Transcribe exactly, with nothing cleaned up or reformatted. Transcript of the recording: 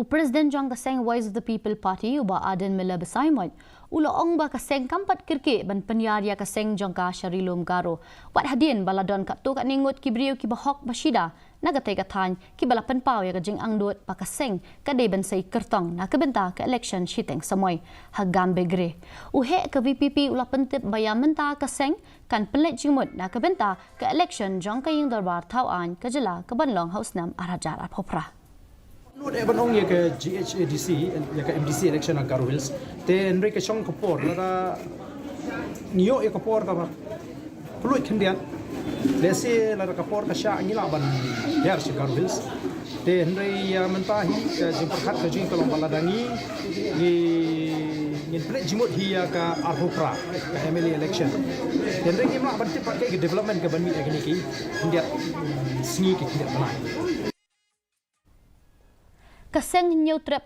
U President jong ka seng Voice of the People Party, u Bah Ardent Miller Basaiawmoit, u la ong ba ka seng kam pat kyrkieh ban pynïar ïa ka seng jong ka sha Ri Lum Garo, wat hadien ba la don katto katne ngut ki briew kiba hok ba shida na katei ka thaiñ kiba la pynpaw ïa ka jingangnud ba ka seng ka dei ban sei kyrtong na ka bynta ka election shiteng samoi ha Gambegre. U heh ka VPP u la pyntip ba ïa mynta ka seng kan pynleit jingmut na ka bynta ka election jong ka Ïing Dorbar Thaw Aiñ ka jylla ka ban long ha u snem ar hajar arphew phra. Nud eh ban ong ïa ka GHADC, ïa ka MDC election ha Garo Hills. Te hynrei ka shong ka por, lada ngi ïoh ïa ka por kaba pynlut khyndiat, lehse lada ka por ka shah ngi lah ban hiar sha Garo Hills. Te hynrei ïa mynta hi ka jingpyrkhat ka jong ngi ka long ba lada ngi, ngi, ngin pynleit jingmut hi ïa ka arphew phra, ka MLA election. Te hynrei ngim lah ban tip pat kaei ka development ka ban mih ha kine ki khyndiat sngi, ki khyndiat bnai. Ka seng Hynñiewtrep